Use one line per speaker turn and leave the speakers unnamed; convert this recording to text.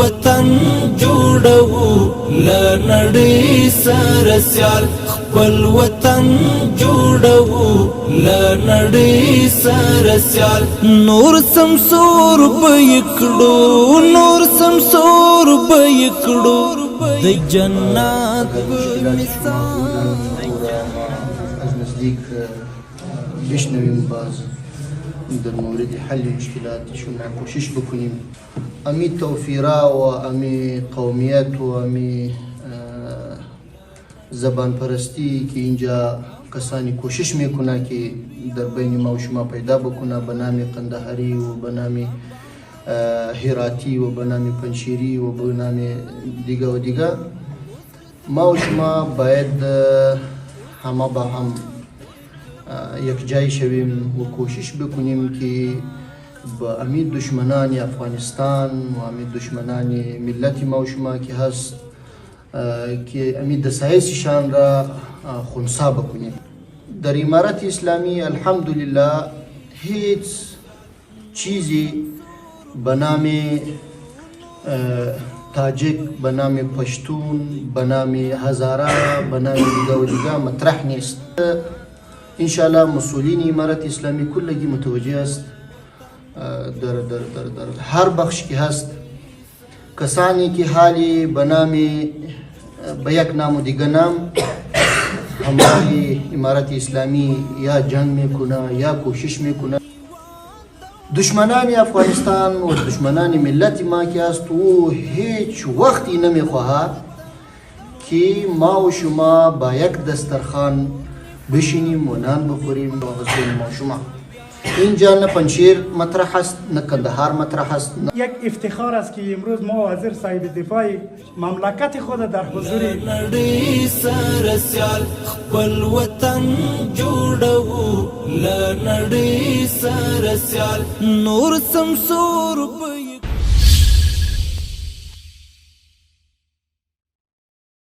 وطن جوړو له نړۍ سره سیال، خپل وطن جوړو له نړۍ سره سیال. نور سمسور به کړو، نور سمسور به کړو د جنت
اگر مشکلات شما
مثال.
بودن او را ما از نزدیک بشنویم، باز در مورد حل مشکلات شما کوشش بکنیم. امی توفیرا و امی قومیت و امی زبان پرستی که اینجا کسانی کوشش میکنه که در بین ما و شما پیدا بکنه، به نام قندهاری و به نام هراتی و به نام پنشیری و به نام دیگه و دیگه، ما و شما باید همه با هم یک جای شویم و کوشش بکنیم که با امی دشمنان افغانستان و امی دشمنان ملت ما و شما که هست که امی دسایسشان را خنثی بکنیم. در امارت اسلامی الحمدلله هیچ چیزی به نام تاجک، به نام پشتون، به نام هزاره، به نام دیگه و دیگه مطرح نیست. انشاءالله مسئولین امارت اسلامی کلگی متوجه است. در هر بخش که هست، کسانی که حالی به نام به یک نام و دیگه نام همراه امارت اسلامی یا جنگ میکنه یا کوشش میکنه، دشمنان افغانستان و دشمنان ملت ما که است، او هیچ وقتی نمیخواهد که ما و شما با یک دسترخوان بشینیم و نان بخوریم. و بین ما و شما اینجا نه پنشیر مطرح است، نه کندهار مطرح است، نه
یک افتخار است که امروز ما وزیر صاحب دفاع مملکت خود در حضور
نړۍ سره سیال، خپل وطن جوړو له نړۍ سره سیال، نور سمسور به.